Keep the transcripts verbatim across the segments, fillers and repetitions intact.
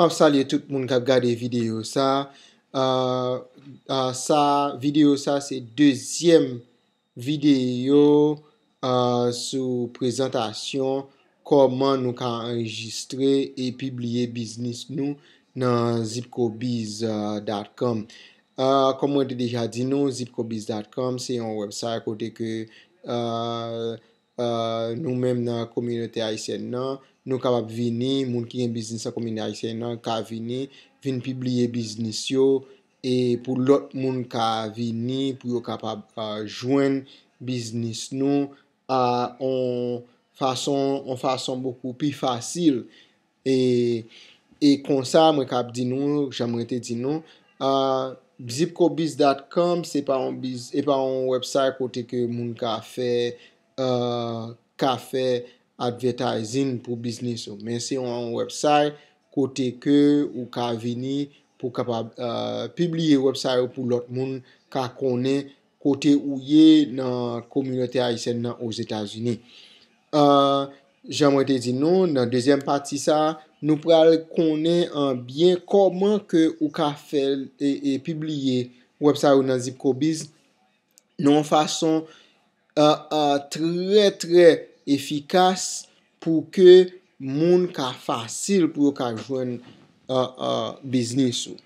M ap salye tout moun k ap gade videyo sa. Ah, ah, sa, videyo sa se dezyèm videyo, ah, sou prezantasyon kòman nou ka anrejistre e pibliye biznis nou nan zipcobiz dot com. Ah, kòm mwen te deja di nou, zipcobiz dot com se yon website kote ke, ah, ah, nou menm nan kominote ayisyèn nan, nou kapab vini, moun ki gen biznis nan kominote ayisyèn nan ka vini, vin pibliye biznis yo, e pou lòt moun ka vini, pou yo kapab, ah, jwenn biznis nou, ah, on fason, on fason bokou pi fasil. E, e konsa, mwen kab di nou, jan mwen te di nou, ah, zipcobiz dot com se pa yon biz, e pa yon website kote ke moun ka fè, ah, ka fè advertising pou biznis ou. Men se yon website kote ke ou ka vini pou kapab, ah, pibliye website ou pou lòt moun ka konnen kote ou ye nan kominote ayisyèn nan Ozetazini. Ah, jan mwen te di nou, nan dezyèm pati sa, nou pral konnen an byen kòman ke ou ka fè e, e pibliye website ou nan zipcobiz nan yon fason, ah, ah, trè, trè efikas pou ke moun ka fasil pou yo ka jwenn, ah, ah, biznis ou.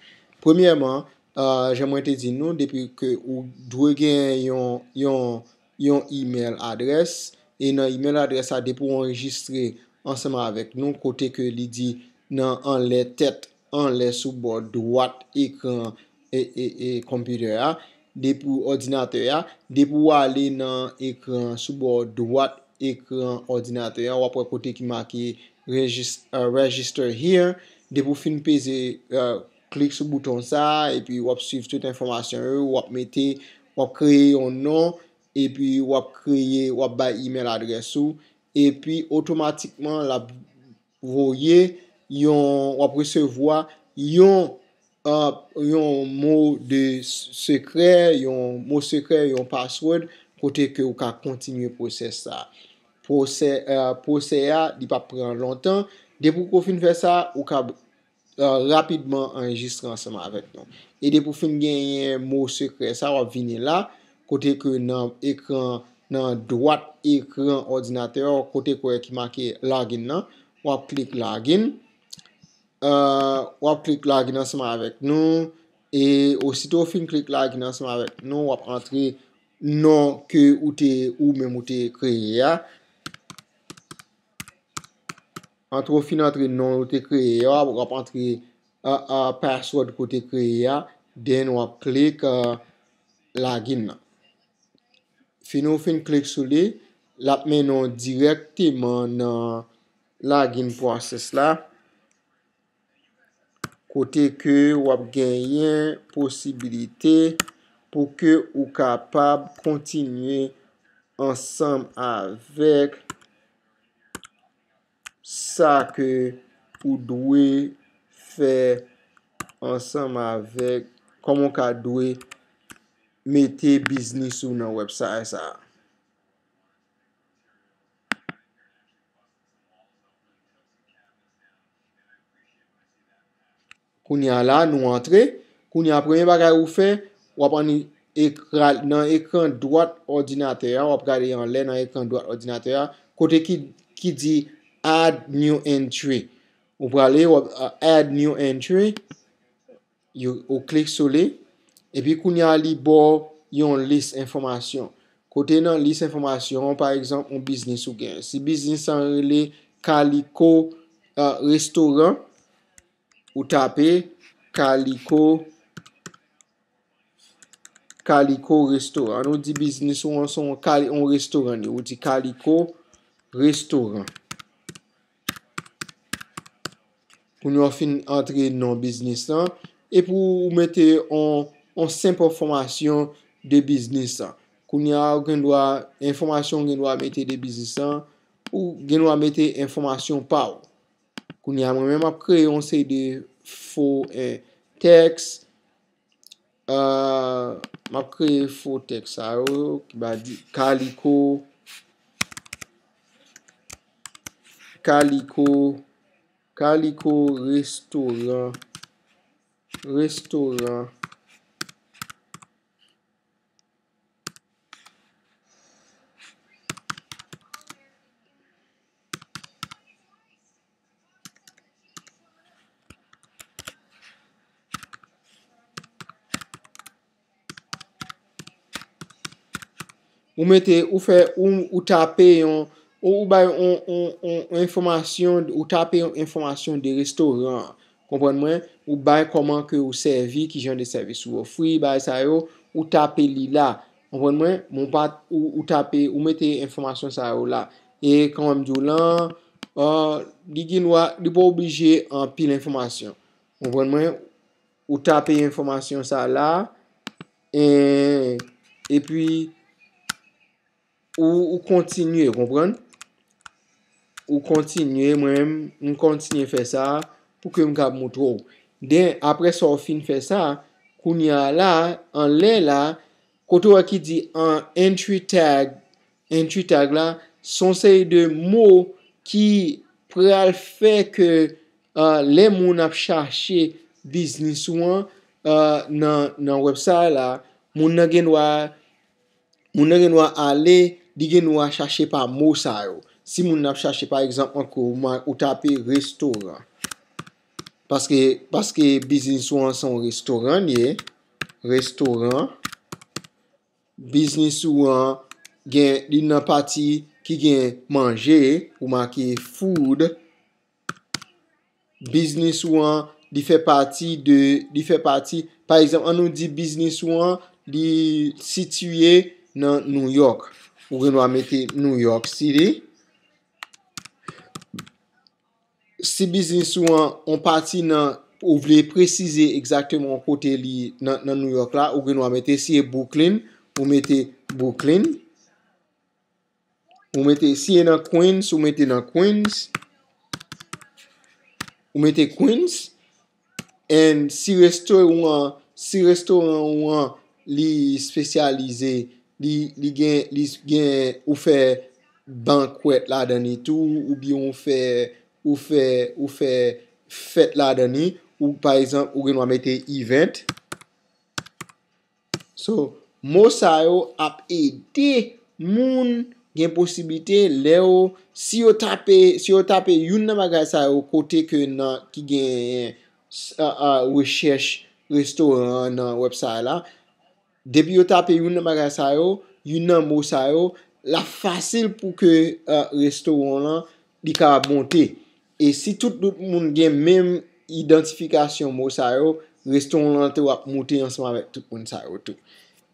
Premyèman, ah, jan mwen te di nou, depi ke ou dwe gen yon, yon, yon email adrès, e nan email adrès sa, depi w anrejistre ansanm avèk nou, kote ke li di nan anlè tèt, anlè sou bò dwat ekran e, e, e, konpitè a, depi w òdinatè a, depi w ale nan ekran sou bò dwat ekran òdinatè a, w ap wè kote ki make regis-, euh, register here. Depi w fin peze, euh, klik sou bouton sa a, epi w ap swiv tout enfòmasyon yo, w ap mete, w ap kreye yon non, epi w ap kreye, w ap bay email adrès ou, epi otomatikman l ap voye yon, w ap resevwa yon, euh, yon mo de sekrè, yon mo sekrè, yon password, kote ke ou ka kontinye pwosès sa. Pwosè, euh, pwosè a, li p ap pran lontan. Depi w fin fè sa, ou ka, euh, rapidman anrejistre ansanm avèk nou. E depi w fin genyen mo sekrè sa, w ap vini la, kote ke nan ekran, nan dwat ekran òdinatè a, kote ke w wè ki make login nan, w ap klik login. Euh, w ap klik login ansanm avèk nou. E osito w fin klik login ansanm avèk nou, w ap antre non ke ou te, ou menm ou te kreye a. Antre w fin antre non ou te kreye a, w ap antre, euh, euh, password ke w te kreye a, then w ap klik, euh, login nan. Fin ou fin klik sou li, l ap mennen w dirèkteman nan login process la, kote ke w ap genyen posibilite pou ke ou kapab kontinye ansanm avèk sa ke ou dwe fè ansanm avèk, kòman w ka dwe mete biznis ou nan website sa a. Kounye a la, nou antre. Kounye a, premye bagay ou fè, w ap ann ekra-, nan ekran dwat òdinatè a, w ap gade anlè nan ekran dwat òdinatè a, kote ki, ki di Add New Entry. Ou prale, w ap, euh, Add New Entry, yo, ou klik sou li, epi kounye a, li ba w yon lis enfòmasyon. Kote nan lis enfòmasyon, pa egzanp, yon biznis ou gen. Si biznis sa rele Kaliko, euh, Restoran, ou tape Kaliko, Kaliko Restoran. Ann nou di biznis ou an se yon Kali-, yon restoran li. Ou di Kaliko Restoran. Kounye a w fin antre non biznis lan. Epi w mete yon, yon senp enfòmasyon de biznis lan. Kounye a w gen dwa, enfòmasyon w gen dwa mete de biznis lan, ou gen dwa mete enfòmasyon pa w. Kounye a, mwen menm, m ap kreye yon seri de fo, eh, tèks. Euh, m ap kreye fo tèks sa yo, ki va di Kaliko, Kaliko, Kaliko restoran, restoran. Ou mete, ou fè, ou, ou tape yon, ou, ou bay yon, yon, yon, yon enfòmasyon, ou tape yon enfòmasyon de restoran an. Konprann mwen? Ou bay kòman ke ou sèvi, ki jan de sèvis ou ofri, bagay sa yo, ou tape li la. Konprann mwen? Bon, pa, ou, ou tape, ou mete enfòmasyon sa yo la. E kòman m di w lan, euh, li gen dwa, li pa oblije anpil enfòmasyon. Konprann mwen? Ou tape enfòmasyon sa la, e, epi ou, ou kontinye, konprann? Ou kontinye, mwen menm, m kontinye fè sa pou ke m kab moutre w. Den, apre sa w fin fè sa, kounye a la, anlè la, kote w wè ki di an entry tag, entry tag la, se yon seri de mo ki pral fè ke, euh, lè moun ap chache biznis ou an, euh, nan, nan website la, moun nan gen dwa, moun nan gen dwa ale, li gen dwa chache pa mo sa yo. Si moun nan ap chache, pa egzanp, ankò, ou ma-, ou tape restoran. Paske, paske biznis ou an se yon restoran li ye. Restoran. Biznis ou an gen, li nan pati ki gen manje, ou make food. Biznis ou an, li fè pati de, li fè pati, pa egzanp, ann nou di biznis ou an, li sitiye nan New York. Ou gen dwa mete New York City. Si biznis ou an, yon pati nan, ou vle presize egzakteman kote li nan, nan New York la, ou gen dwa mete, si e Brooklyn, ou mete Brooklyn. Ou mete, si e nan Queens, ou mete nan Queens. Ou mete Queens. And si restoran, si restoran ou an, li espesyalize, li, li gen, li gen, ou fè bankwèt ladan li tou, oubyen ou fè, ou fè, ou fè fèt ladan li, ou pa egzanp, ou gen dwa mete event. So, mo sa yo ap ede moun gen posiblite lè yo, si yo tape, si yo tape youn nan bagay sa yo kote ke nan, ki gen, a, a, rechèch restoran an nan website la, depi yo tape youn nan bagay sa yo, youn nan mo sa yo, l ap fasil pou ke, a, restoran lan, li kapab monte. E si tout, tout moun gen menm idantifikasyon mo sa yo, restoran lan tou ap monte ansanm avèk tout moun sa yo tou.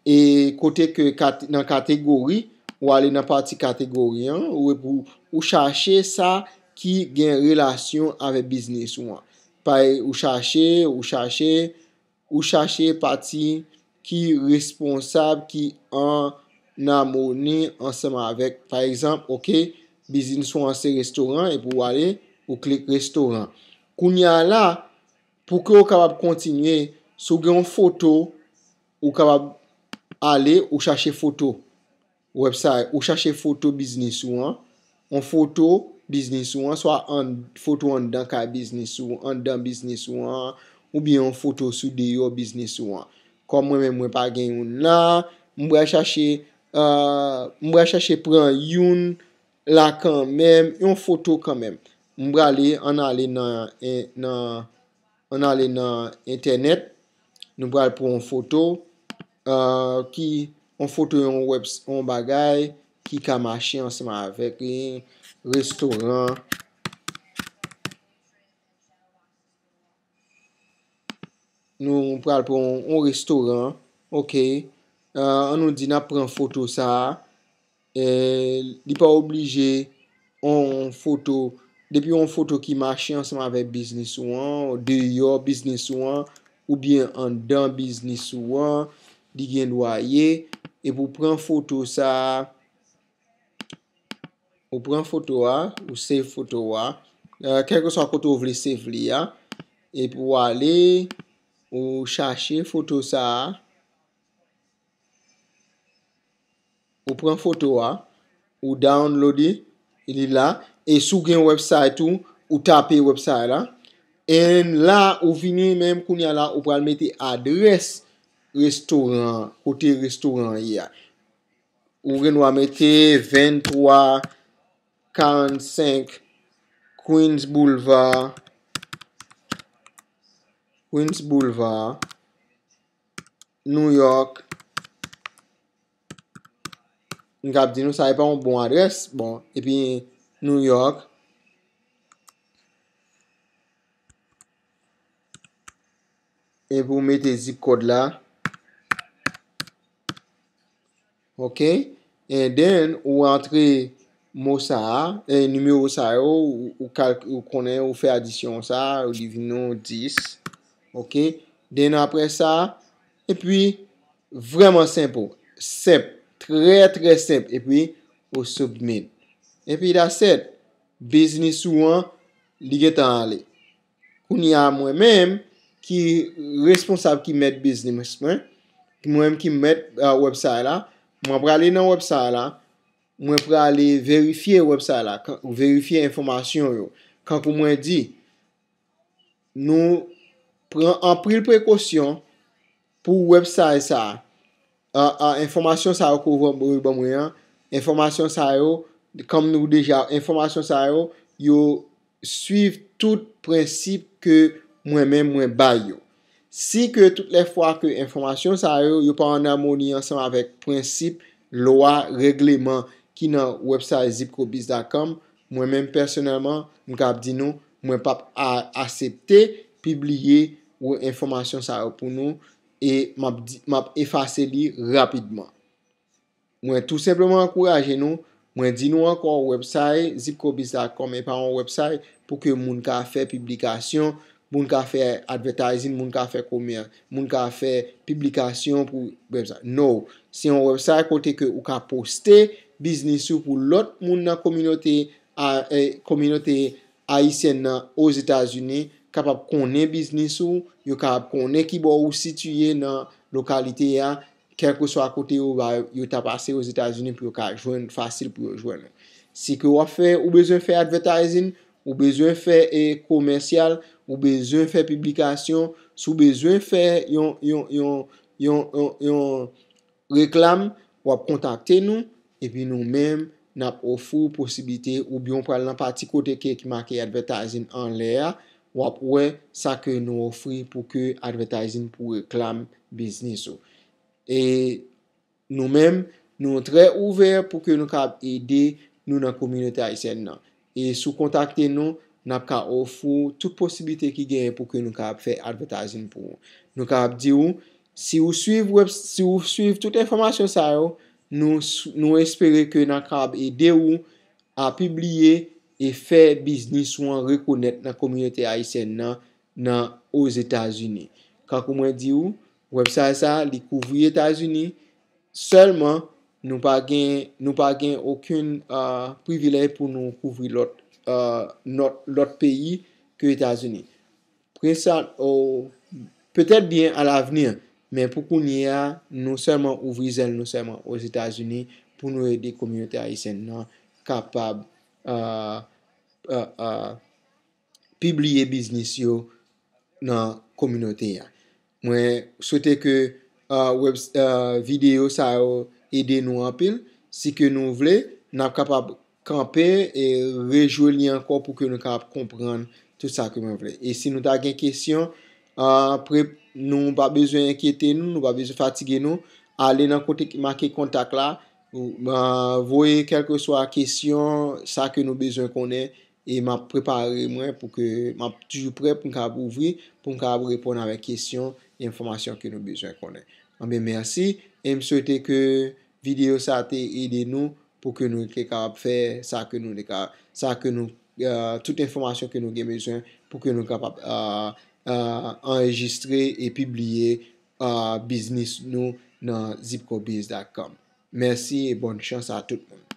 E kote ke kat-, nan kategori, ou ale nan pati kategori an, ou, ou, ou chache sa ki gen relasyon avèk biznis ou an. Pa, ou chache, ou chache, ou chache pati ki responsab, ki an amoni ansanm avèk, pa egzanp, oke, biznis ou an se restoran, epi ou ale, ou klik restoran. Kounye a la, pou ke w kapab kontinye, si w gen yon foto, ou kapab ale, ou chache foto. Website, ou chache foto biznis ou an, yon foto biznis ou an, swa an, foto anndan kay biznis ou, anndan biznis ou an, oubyen yon foto sou deyò biznis ou an. Kòm mwen menm, mwen pa gen youn la, m pral chache, euh, m pral chache pran youn la kanmenm, yon foto kanmenm. M prale, ann ale nan, nan, ann ale nan entènèt. Nou pral pran yon foto, euh, ki, yon foto yon web, yon bagay ki ka mache ansanm avèk, eh, restoran. Nou pral pran yon, yon restoran, oke. Euh, ann nou di n ap pran foto sa a. Eh, li pa oblije yon foto, depi yon foto ki mache ansanm avèk biznis ou an, deyò biznis ou an, oubyen anndan biznis ou an, li gen dwa ye. Epi w pran foto sa a, ou pran foto a, ou save foto a, euh, kèlkeswa kote w vle save li a, epi w ale, ou chache foto sa a, ou pran foto a, ou download li, li la, e si w gen website ou, ou tape website la. And la, ou vini menm kounye a la, ou pral mete adrès restoran, kote restoran an ye a. Ou gen dwa mete vennntwa karannsenk Queens Boulevard, Queens Boulevard, New York. M kab di nou sa e pa yon bon adrès. Bon, epi New York. Epi ou mete zip kòd la. Ok. And then, ou antre mo sa a, e nimewo sa yo, ou, ou, kalk-, ou konnen, ou fè adisyon sa a, ou li vin nou dis. Ok. Then apre sa, epi, vrèman senp, senp, trè, trè senp, epi ou submit. Epi that's it. Biznis ou an, li gentan ale. Kounye a mwen menm ki responsab, ki mèt biznis mwen, mwen menm ki mèt, uh, website la, mwen prale nan website la, mwen prale verifye website la, kan-, verifye enfòmasyon yo. Kankou mwen di, nou pran anpil prekosyon pou website sa a. A, a, enfòmasyon sa yo ke w voye ban mwen an, enfòmasyon sa yo, kòm nou deja, enfòmasyon sa yo, yo swiv tout prensip ke mwen menm mwen bay yo. Si ke tout lè fwa ke enfòmasyon sa yo, yo pa an amoni ansanm avèk prensip, lwa, regleman ki nan website zip code biz dot com, mwen menm pèsonèlman, m kab di nou, mwen p ap a-, aksepte pibliye ou enfòmasyon sa yo pou nou, e m ap di, m ap efase li rapidman. Mwen tou senpleman ankouraje nou, mwen di nou ankò, website zip code biz dot com e pa yon website pou ke moun ka fè piblikasyon, moun ka fè advertising, moun ka fè komè-, moun ka fè piblikasyon pou website. No, se yon website kote ke ou ka poste biznis ou pou lòt moun nan kominote a, e, kominote ayisyèn nan Ozetazini kapab konnen biznis ou, yo kapab konnen kibò ou sitiye nan lokalite a, kèlkeswa kote yo ba yo, yo ta pase Ozetazini pou yo ka jwenn, fasil pou yo jwenn ou. Si ke w ap fè, ou bezwen fè advertising, ou bezwen fè, e, komèsyal, ou bezwen fè piblikasyon, si w bezwen fè yon, yon, yon, yon, yon, yon reklam, w ap kontakte nou, epi nou menm, n ap ofri w posiblite, oubyen w pral nan pati kote ke ki make advertising anlè a, w ap wè sa ke nou ofri pou ke advertising pou reklam biznis ou. E nou menm, nou trè ouvè pou ke nou kapab ede nou nan kominote ayisyèn nan. E si w kontakte nou, n ap ka ofri w tout posiblite ki genyen pou ke nou kapab fè advertising pou ou. Nou kapab di w, si w swiv web, si w swiv tout enfòmasyon sa yo, nou s-, nou espere ke n ap kapab ede w a pibliye e fè biznis ou an rekonèt nan kominote ayisyèn nan, nan Ozetazini. Kankou mwen di w, website sa, li kouvri Etazini sèlman, nou pa gen, nou pa gen okenn, ah, privilèj pou nou kouvri lòt, ah, lòt, lòt peyi ke Etazini. Prensal, o, petèt byen alavni, men pou kounye a, nou sèlman ouvri zèl nou sèlman Ozetazini pou nou ede kominote ayisyèn nan kapab, ah, ah, ah, pibliye biznis yo nan kominote a. Mwen swete ke, ah, web, ah, videyo sa yo ede nou anpil. Si ke nou vle, n ap kapab kanpe e rejwe li ankò pou ke nou kapab konprann tout sa ke mwen vle. E si nou ta gen kesyon, ah, pre-, nou pa bezwen enkyete nou, nou pa bezwen fatige nou. Ale nan kote ki make kontak la, ou, ah, voye kèlkeswa kesyon, sa ke nou bezwen konnen, e m ap prepare mwen pou ke, m ap toujou prè pou m kapab ouvri, pou m kapab reponn avèk kesyon e enfòmasyon ke nou bezwen konnen. Anben, mèsi, e m swete ke videyo sa te ede nou pou ke nou te kapab fè sa ke nou te ka, sa ke nou, eh, tout enfòmasyon ke nou gen bezwen pou ke nou kapab, eh, eh, anrejistre e pibliye, eh, biznis nou nan zip code biz dot com. Mèsi e bòn chans a tout moun.